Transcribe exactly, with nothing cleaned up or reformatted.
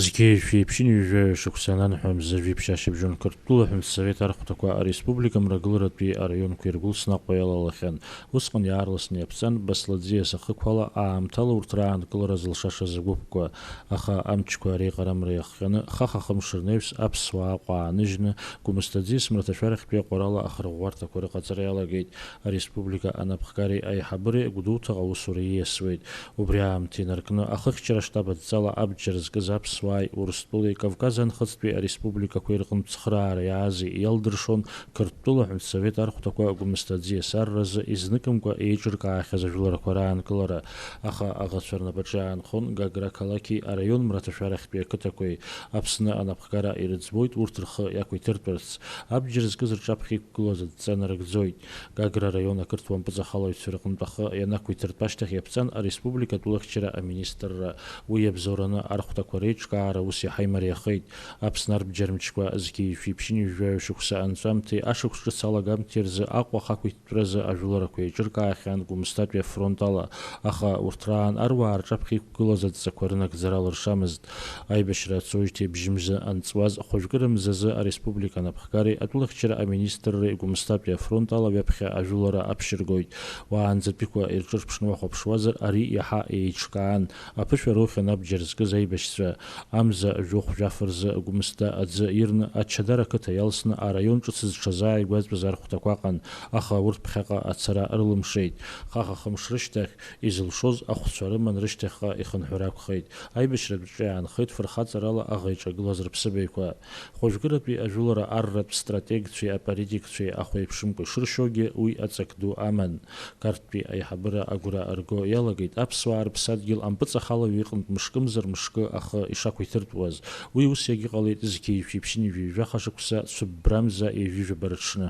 Зқьи жәшәи ԥшьынҩажәаҩа шықәса ананҳәа мза жәиԥшь ашьыбжьон Қырҭтәыла аҳәынҭсовет архәҭақәа ареспублика мрагыларатәи араионқәа иргәылсны Аҟәа иалалахьан. Усҟан иаарласны иаԥҵан Баслаӡиас ахықәала аамҭала урҭ раанкылара зылшашаз агәыԥқәа. Аха амчқәа реиҟарамра иахҟьаны, хаха-хымш рнаҩс аԥсуаа Аҟәа ааныжьны, Гәымсҭа-Ӡиас мраҭашәарахьтәи аҟәарала ахырӷәӷәарҭақәа рыҟаҵара иалагеит. Ареспублика анапхгареи аиҳабыреи Гәдоуҭаҟа аусура ииасуеит. Убри аамҭа инаркны, ахыхьчара штаб адҵала абџьар зкыз аԥсуааи Урыстәылеи Кавказ анхыҵтәи ареспубликақәеи рҟынтә цхыраара иааз иалдыршон Қырҭтәыла аҳәынҭсовет архәҭақәа Гәымсҭа-Ӡиас арразы изныкымкәа еиҿыркаахьаз ажәыларақәа раанкылара. Аха аӷацәа рнапаҿы иаанхон Гагра қалақьи араион мраҭашәарахьтәи ақыҭақәеи. Аԥсны анапхгара ирыӡбоит урҭ рхы иақәиҭыртәырц. Абџьар зкыз рҿаԥхьа иқәгылаз адҵа нарыгӡоит. Гагра араион ақырҭуа мпыҵахалаҩцәа рҟынтә ахы ианақәиҭыртә ашьҭахь иаԥҵан ареспублика атәылахьчара аминистрра. Уи иабзоураны архәҭақәа реиҿкаара ус иаҳа имариахеит. Аԥсны арбџьармчқәа зқьи жәшәи ԥшьынҩажәаҩа шықәса анҵәамҭеи ашықәс ҿыц алагамҭеи рзы Аҟәа ахақәиҭтәразы ажәыларақәа еиҿыркаахьан Гәымсҭатәи афронт ала, аха урҭ раан аруаа рҿаԥхьа иқәгылаз адҵақәа рынагӡара алыршамызт. Аибашьра ацоижьҭеи бжьымза анҵуаз, хәажәкыра мзазы ареспублика анапхгареи атәылахьчара аминистрреи Гәымсҭатәи афронт ала ҩаԥхьа ажәылара аԥшьыргоит. Уаанӡатәиқәа ирҿырԥшны уахәаԥшуазар, ари иаҳа еиҿкаан. Аԥышәа роухьан абџьар зкыз аибашьцәа. Амза жәохә-жәаф рзы Гәымсҭа аӡы ирны, Ачадара ақыҭа иалсны, араион ҿыц зҽазааигәаҵәаз архәҭақәа аҟан, аха урҭ ԥхьаҟа ацара рылымшеит. Хаха-хымш рышьҭахь, изылшоз ахәцәа рыман рышьҭахьҟа ихынҳәыр акәхеит. Аибашьратә ҿы иаанхеит фырхаҵарала аӷа иҿагылаз рыԥсыбаҩқәа. Хәажәкыратәи ажәылара арратә стратегцәеи аполитикцәеи ахәеиԥшымкәа ишыршьогьы уи аҵак ду аман. Қарҭтәи аиҳабыра агәра рго иалагеит аԥсуаа рыԥсадгьыл ампыҵахалаҩ иҟынтә мышкымзар мышкы ахы ишақәиҭыртәуаз. Уи ус иагьыҟалеит зқьи жәшәи ԥшьынҩажәи жәаха шықәса цәыббрамза ҩажәижәаба рыҽны.